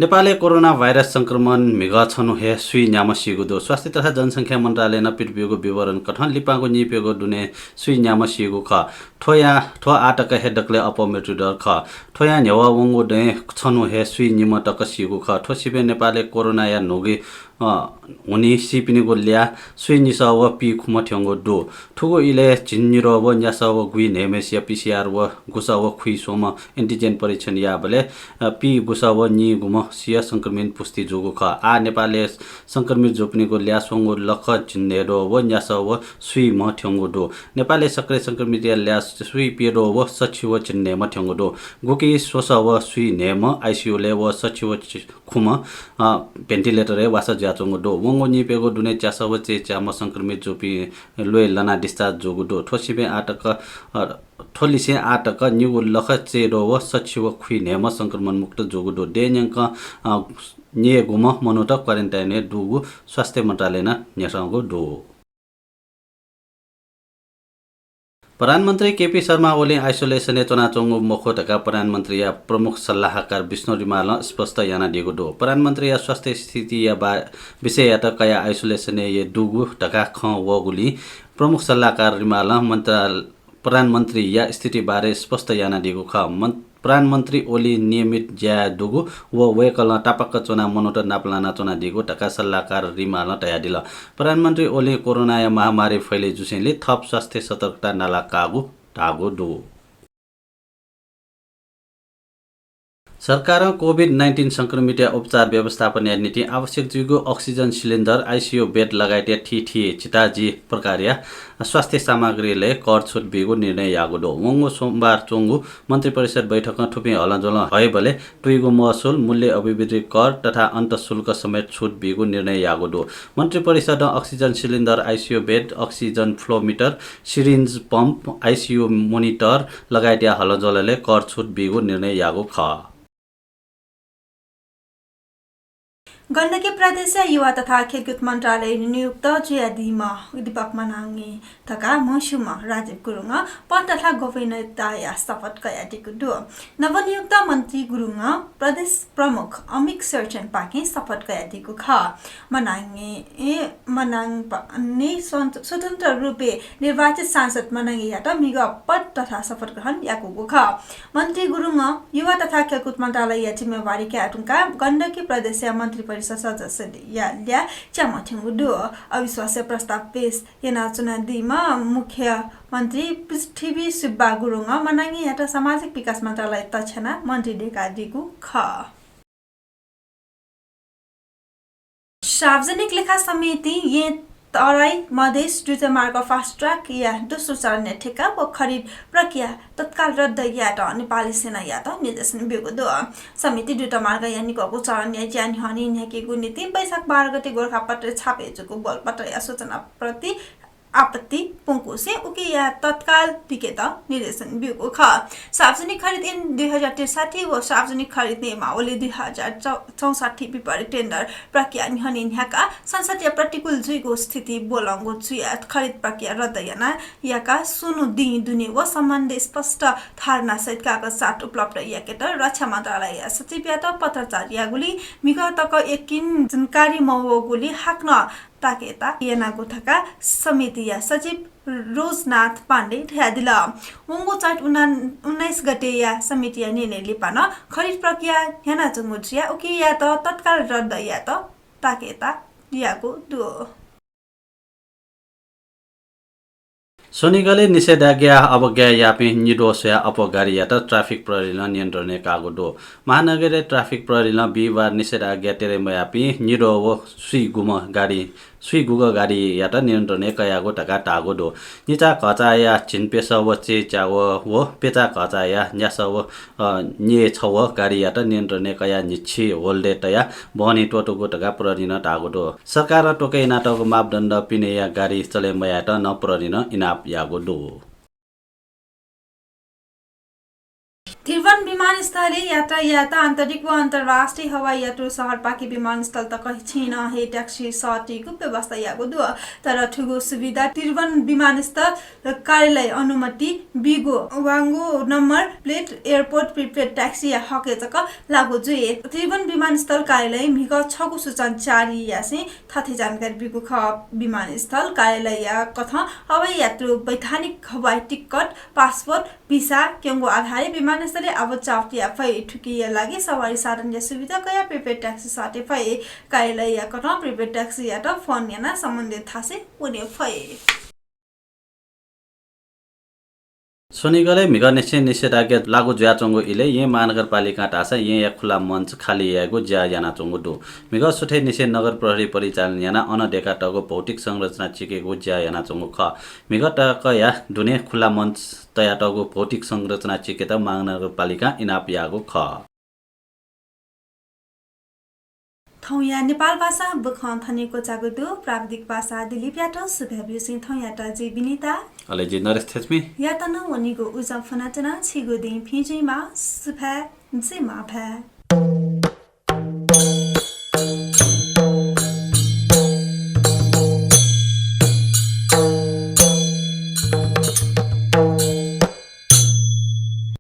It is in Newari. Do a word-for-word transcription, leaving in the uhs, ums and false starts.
नेपालय् कोरोना भाइरस संक्रमण म्हिगः छन्हु हे स्वीन्याम्ह सीगु दु। स्वास्थ्य तथा जनसंख्या मन्त्रालयं पिदब्यूगु विवरण कथं लिपांगु नीप्यघौ दुने स्वीन्याम्ह सीगु खः। थ्व यां, थ्व आः तक हे दकलय् अप्वः मृत्युदर खः। थ्व यां न्ह्यवः वंगु दँय् छन्हु हे स्वीनिम्ह तक सीगु खः। थ्व सिबें नेपालय् कोरोनाया न्हूगु, अ, हुनिं सीपिनिगु ल्याः स्वीनिसः व पीखुम्ह थ्यंगु दु। थुगु इलय् झिंनिद्वः व न्यासः व गुइन्हय्म्हसिया PCR व गुसः व खुइस्वम्ह antigen परीक्षण याःबलय्, अ, पीगुसः व नीगुम्हसिया संक्रमित पुष्टि जूगु खः। आः नेपालय् संक्रमित जूपिनिगु ल्याः स्वंगू लख झिंन्हय्द्वः व न्यासः व स्वीम्ह थ्यंगु दु। नेपालय् सक्रिय संक्रमितया ल्याः स्वीप्यद्वः व सछि व झिंन्हय्म्ह थ्यंगु दु। गुकी स्वसः व स्वीन्हय्म्ह ICU लय् व सछि व छि-, खुम्ह, अ, ventilator-य् वासः जुयाच्वंगु दु। वंगु नीप्यघौ दुने च्यासः व चय्च्याम्ह संक्रमित जूपिं ल्वय् लनाः discharge जूगु दु। थ्व सिबें आः तक, अ, थ्व लिसें आः तक निगू लख चय्द्वः व सछि व खुइन्हय्म्ह संक्रमण मुक्त जूगु दु। देय्‌न्यंकं, अ, न्यय्‌गुम्ह मनूत quarantine-य् दुगु स्वास्थ्य मन्त्रालयं न्ह्यसःगु दु। प्रधानमन्त्री केपी शर्मा ओली isolation-य् च्वनाच्वंगु मखु धकाः प्रधानमन्त्रीया प्रमुख सल्लाहकार विष्णु रिमालं स्पष्ट यानादीगु दु। प्रधानमन्त्रीया स्वास्थ्य स्थितिया बा-, विषययात कयाः isolation-य् दुगु धकाः खँ वःगुलिं प्रमुख सल्लाहकार रिमालं मन्त्रा-, प्रधानमन्त्रीया स्थितिबारे स्पष्ट यानादीगु खः। मन्-, प्रधानमन्त्री ओली नियमित ज्याय् दुगु व वय्‌कलं तापाक्क च्वनाः मनूत नापलाना च्वनादीगु धकाः सल्लाहकार रिमालं धयादिल। प्रधानमन्त्री ओलीं कोरोनाया महामारी फैले जुसेंलि थप स्वास्थ्य सतर्कता नालाकाःगु धाःगु दु। सरकारं COVID nineteen संक्रमितया उपचार व्यवस्थापनया निंतिं आवश्यक जुइगु oxygen cylinder, ICU bed लगायतया थीथी झिताझी प्रकारया स्वास्थ्य सामग्रीलय् कर छुट बीगु निर्णय याःगु दु। वंगु सोमबार च्वंगु मन्त्रिपरिषद बैठकं थुपिं हलंज्वलं हयेबलय् तुइगु महसुल, मूल्य अभिवृद्धि कर तथा अन्तःशुल्क समेत छुट बीगु निर्णय याःगु दु। मन्त्रिपरिषदं oxygen cylinder, ICU bed, oxygen flow meter, syringe pump, ICU monitor लगायतया हलंज्वलय् कर छुट बीगु निर्णय याःगु खः। गण्डकी प्रदेशया युवा तथा खेलकुद मन्त्रालयय् नियुक्त जुयादीम्ह दीपक मनाङे धकाः म्हस्यूम्ह राजीव गुरुङं पद तथा गोपनीयताया शपथ कयादीगु दु। नवनियुक्त मन्त्री गुरुङं प्रदेश प्रमुख अमिक शेरचनपाखें शपथ कयादीगु खः। मनाङे, ए, मनाङपाखें स्वन्त-, स्वतन्त्र रूपय् निर्वाचित सांसद मनाङेयात म्हिगः पद तथा शपथ ग्रहण याकूगु खः। मन्त्री गुरुङं युवा तथा खेलकुद मन्त्रालयया जिम्मेवारी काये धुंकाः गण्डकी प्रदेशया मन्त्रिपरिषद सदस्यया ल्याः च्याम्ह थ्यंगु दु। अविश्वासया प्रस्ताव पेश यानाच्वनादीम्ह मुख्यमन्त्री पृथ्वी सुब्बा गुरुङं मनाङेयात सामाजिक विकास मन्त्रालय तछ्यानाः मन्त्री दयेकादीगु खः। सार्वजनिक लेखा समितिं येँ तराई मधेस द्रुतमार्ग fast track-या दोस्रो चरणया ठेक्का व खरिद प्रक्रिया तत्काल रद्द यायेत नेपाली सेनायात निर्देशन ब्यूगु दु। समितिं द्रुतमार्गया निक्वःगु चरणया ज्या न्ह्यःने न्ह्याकेगु निंतिं वैशाख बाह्र गते गोरखापत्र छापय् जूगु बोलपत्रया सूचना प्रति आपत्ति प्वंकुसें उकिया तत्काल दिकेत निर्देशन ब्यूगु खः। सार्वजनिक खरिद ऐन दुई हजार त्रिसठ्ठी व सार्वजनिक खरिद नियमावली दुई हजार चौसठ्ठी विपरीत tender प्रक्रिया न्ह्यःने न्ह्याकाः संसदया प्रतिकूल जुइगु स्थिति ब्वलंगु जुयाः खरिद प्रक्रिया रद्द याना याकाः स्वन्हु दिं दुने व सम्बन्धी स्पष्ट धारणा सहित कागजात उपलब्ध याकेत रक्षा मन्त्रालयया सचिवयात पत्राचार याःगुलिं म्हिगः तक यकिन जानकारी मवःगुलिं हाकनं ताकेता यानागु धकाः समितिया सचिव रोजनाथ पाण्डे धयादिल। वंगु चैत उना-, उन्नाइस गतेया समितिया निर्णय लिपा नं खरिद प्रक्रिया न्ह्यानाच्वंगु जुयाः उकियात तत्काल रद्द यायेत ताकेता याःगु दु। स्वनिगलय् निषेधाज्ञा अवज्ञा याःपिं निद्वः स्वयाः अप्वः गाडीयात ट्राफिक प्रहरीनं नियन्त्रणय् काःगु दु। महानगरीय ट्राफिक प्रहरीनं बिहिबार निषेधाज्ञा तिरे मयाःपिं निद्वः व स्वीगुम्ह गाडी, स्वीगुगः गाडीयात नियन्त्रणय् कयागु धकाः धाःगु दु। निचा घःचाःया झिंप्यसः व चय्च्यागः व प्यचा घःचाःया न्यासः व, अ, न्यय्छगः गाडीयात नियन्त्रणय् कयाः न्हिच्छि होल्डय् तयाः बहनी त्वःतूगु धकाः प्रहरीनं धाःगु दु। सरकारं त्वःके यानातःगु मापदण्ड पिनेया गाडी चले मयायेत नं प्रहरीनं इनाप याःगु दु। त्रिभुवन विमान विमानस्थलय् यात्रा यायेत आन्तरिक व अन्तर्राष्ट्रिय हवाई यात्रु शहरपाखे विमानस्थल तक छिं नं हे ट्याक्सी सःतेगु व्यवस्था याःगु दु। तर थुगु सुविधा त्रिभुवन विमानस्थल कार्यालय अनुमति बीगु वांगु नम्बर प्लेट एयरपोर्ट प्रिपेड ट्याक्सीया हकय् जक लागू जुइ। त्रिभुवन विमानस्थल कार्यालय म्हिगः छगू सूचना जारी यासें थथे जानकारी बीगु खः। विमानस्थल कार्यालयया कथं हवाई यात्रु वैधानिक हवाई टिकट, पासपोर्ट, भिसा क्यंगु आधारय् विमानस्थलय् आवतजावत याये फइ। थुकिया लागि सवारी साधनया सुविधा कयाः प्रिपेड ट्याक्सी सःते फइ। कार्यालयया कथं प्रिपेड ट्याक्सीयात फोन यानाः सम्बन्धित थासय् वने फइ। स्वनिगलय् म्हिगः निसें निषेधाज्ञा लागू जुयाच्वंगु इलय् येँ महानगरपालिकां धाःसा येँया खुला मञ्च खाली यायेगु ज्या यानाच्वंगु दु। म्हिगः सुथय् निसें नगर प्रहरी परिचालन यानाः अन दय्कातःगु भौतिक संरचना चिकेगु ज्या यानाच्वंगु खः। म्हिगः तकया दुने खुला मञ्च तयातःगु भौतिक संरचना चिकेत महानगरपालिकां इनाप याःगु खः। थौंया नेपाल भाषा बुखँ थन हे क्वचाःगु दु। प्राविधिक पासा दिलीपयात सुभाय् ब्यूसें थौंयात जि विनिता। अले जि नरेश थेच्मी। यात नं वनीगु उजं फ्वनाच्वना। छिगु दिं भिं जुइमा। सुभाय्, जय मांभाय्।